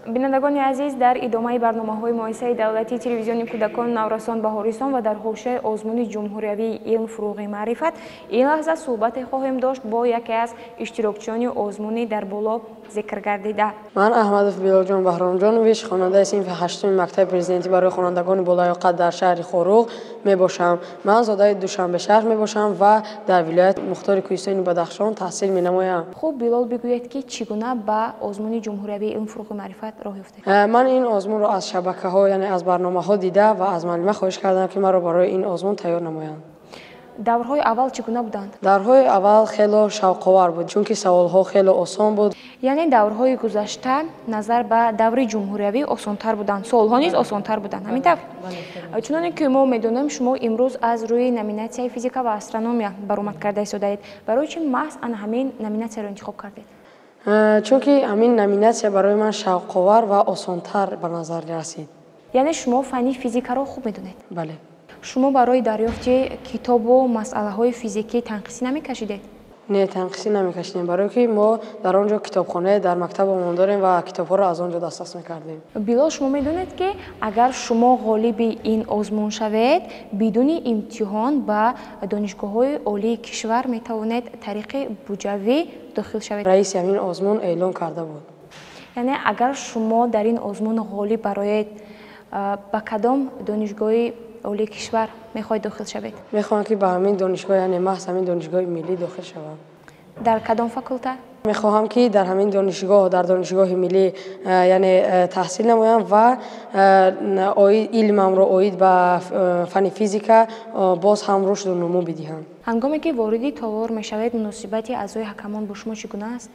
Бинандагони азиз, дар идомаи барномаҳои муассисаи давлатии телевизиони кӯдакону наврасон Баҳористон ва дар ҳошияи озмуни ҷумҳуриявии илм фурӯғи маърифат ин лаҳза суҳбате хоҳем дошт бо яке аз иштирокчиёни озмуни дар боло зикр гардида. Ман Аҳмадов Билолҷон Баҳромҷонович, хонандаи синфи ҳаштуми мактаби президентӣ барои хонандагони болаёқат дар шаҳри Хоруғ мебошам. Ман зодаи Душанбе шаҳр мебошам ва дар вилояти мухтори кӯҳистони Бадахшон таҳсил менамоям. Хуб, Билол, бигӯед, ки чӣ гуна ба озмуни ҷумҳуриявии илм фурӯғи маърифат роҳ ёфтед? Ман ин озмунро аз шабакаҳо, яъне аз барномаҳо дида ва аз муаллима хоҳиш кардам, ки маро барои ин озмун тайёр намоянд. Даврҳои аввал чӣ гуна буданд? Даврҳои аввал хело шавқовар буд, чунки саволҳо хело осон буд. Яъне даврҳои гузашта назар ба даври ҷумҳуриявӣ осонтар буданд, суолҳо низ осонтар буданд, ҳамин тавр? Чуноне ки мо медонем, шумо имрӯз аз рӯи номинатсияи физика ва астрономия баромад карда истодаед. Барои чӣ маҳз ана ҳамин номинатсияро интихоб кардед? Чунки ҳамин номинатсия барои ман шавқовар ва осонтар ба назар расид. Яъне шумо фанни физикаро хуб медонед? Бале. Шумо барои дарёфти китобу масъалаҳои физикӣ танқисӣ намекашидед? Не, танқисӣ намекашидем, барое ки мо дар он ҷо китобхонае дар мактабамон дорем ва китобҳоро аз он ҷо дастрас мекардем. Билол, шумо медонед, ки агар шумо ғолиби ин озмун шавед, бидуни имтиҳон ба донишгоҳҳои олии кишвар метавонед тариқи буҷавӣ дохил шавед? Раиси ҳамин озмун эълон карда буд. Яъне агар шумо дар ин озмун ғолиб бароед, ба кадом донишгоҳи олии кишвар мехоҳед дохил шавед? Мехоҳам, ки ба ҳамин донишгоҳ, яъне маҳз ҳамин донишгоҳи миллӣ дохил шавам. Дар кадом факулта? Мехоҳам, ки дар ҳамин донишгоҳ, дар донишгоҳи миллӣ, яъне таҳсил намоям ва илмамро оид ба фанни физика боз ҳам рушду нумӯ бидиҳам. Ҳангоме ки вориди толор мешавед, муносибати аъзои ҳакамон бо шумо чӣ гуна аст?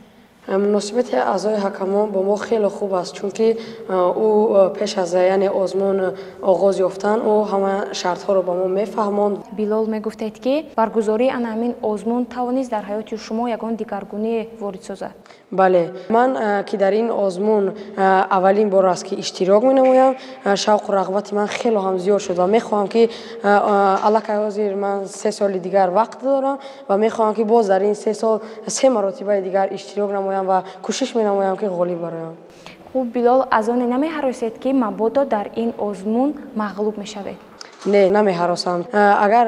Муносибати аъзои ҳакамон бо мо хеле хуб аст, чунки ӯ пеш аз, яъне, озмун оғоз ёфтан ӯ ҳама шартҳоро ба мо мефаҳмонд. Билол, мегуфтед, ки баргузории ана ҳамин озмун тавонист дар ҳаёти шумо ягон дигаргунӣ ворид созад? Бале, ман ки дар ин озмун аввалин бор аст, ки иштирок менамоям, шавқу рағбати ман хело ҳам зиёд шуд ва мехоҳам, ки аллакай ҳозир ман 3 соли дигар вақт дорам ва мехоҳам, ки боз дар ин 3 сол се маротибаи дигар иштирок намоям ва кӯшиш менамоям, ки ғолиб бароям. Хуб, Билол, аз оне намеҳаросед, ки мабодо дар ин озмун мағлуб мешавед? Не, намеҳаросам. Агар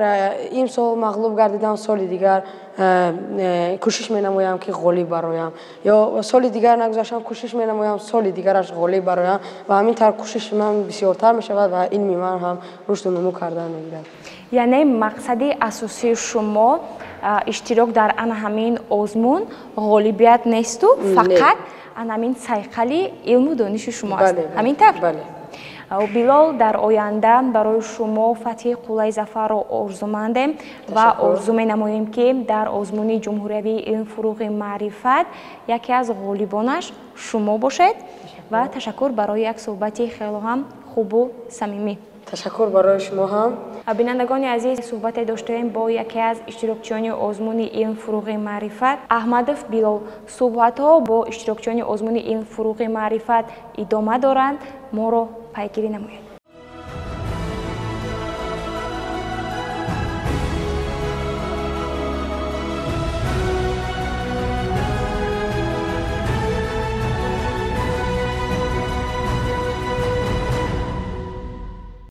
имсол мағлуб гардидам, соли дигар кӯшиш менамоям, ки ғолиб бароям, ё соли дигар нагузаштам, кӯшиш менамоям, соли дигараш ғолиб бароям ва ҳамин тавр кӯшиши ман бисёртар мешавад ва илми ман ҳам рушду нумӯ кардан мегирад. Яъне мақсади асосии шумо иштирок дар ана ҳамин озмун ғолибият несту фақат ана ҳамин сайқали илму дониши шумо аст, ҳамин тавр? Бале. Билол, дар оянда барои шумо фатҳи қуллаи зафарро орзумандем ва орзу менамоем, ки дар озмуни ҷумҳуриявии илм фурӯғи маърифат яке аз ғолибонаш шумо бошед ва ташаккур барои як суҳбати хело ҳам хубу самимӣ. Ташаккур барои шумо ҳам. Бинандагони азиз, суҳбате доштаем бо яке аз иштирокчиёни озмуни илм фурӯғи маърифат Аҳмадов Билол. Суҳбатҳо бо иштирокчиёни озмуни илм фурӯғи маърифат идома доранд, моро пайгирӣ намоед.